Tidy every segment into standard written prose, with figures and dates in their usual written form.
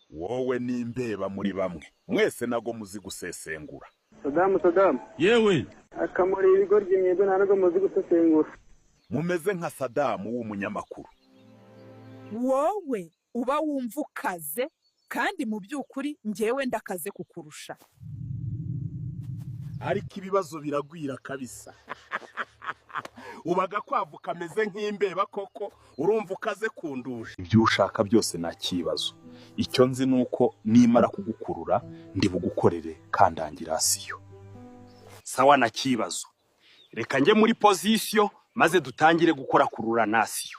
Wowe n'imbeba muri bamwe mwese nago muzi gusesengura. Sadamu, Sadamu. Yewe. Akamuri ibigoryi mwebwe nta nubwo muzi gusesengura. Mumeze nka Sadamu w'umunyamakuru. Wowe uba wumva ukaze, kandi mu by'ukuri njyewe ndakaze kukurusha. Ariko ibibazo biragwira kabisa. Uba agakwavu kameze nk'imbeba koko, urumva ukaze kundusha. Ibyo ushaka byose nta kibazo. Icyo nzi ni uko nimara kugukurura ndi bugukorere kandangirasiyo. Sawa na kibazo. Reka njye muri position maze dutangire gukora kururanasiyo.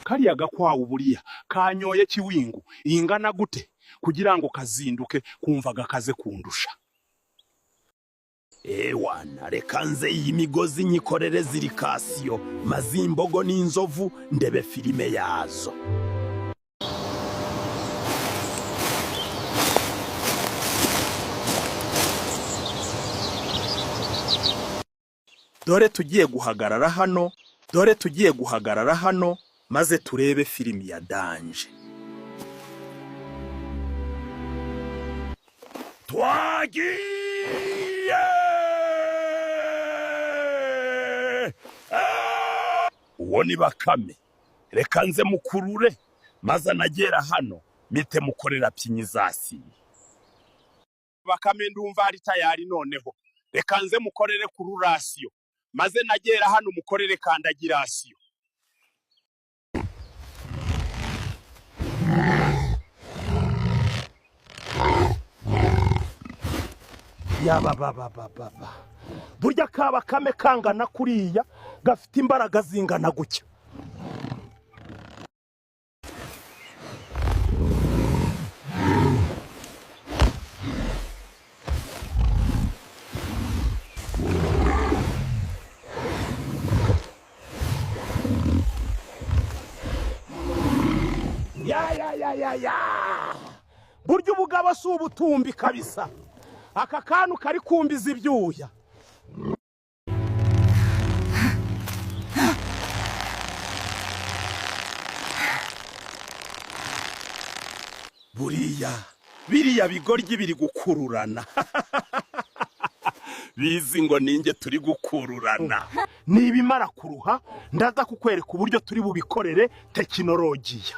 Kariya gakwawu buriya kanyoye kiwingu ingana gute kugira ngo kazinduke kumva gakaze kundusha? Ewana, reka nze iyi migozi nyikorere zirikasiyo, maze imbogo n'inzovu ndebe filime yazo. Dore tugiye guhagarara hano, dore tugiye guhagarara hano, maze turebe filimi ya danger. Twagiye! Uwo ni Bakame. Reka nze mukurure, maze anagera hano mite mukorera pinyizasiye. Bakame ndumva ari tayari noneho. Reka nze mukorere kururasiyo, maze nagera hano mukorere kandagirasiyo. Yabababababa, burya ka Bakame kangana kuriya gafite imbaraga zingana gutya. Ya ya ya ya ya, burya ubugabo si ubutumbi kabisa. Aka kantu kari kumbiza ibyuya. Buriya biriya bigoryi biri gukururana, bizi ngo ninjye turi gukururana. Nibimara kuruha ndaza kukwereka uburyo turi bubikorere tekinolojiya.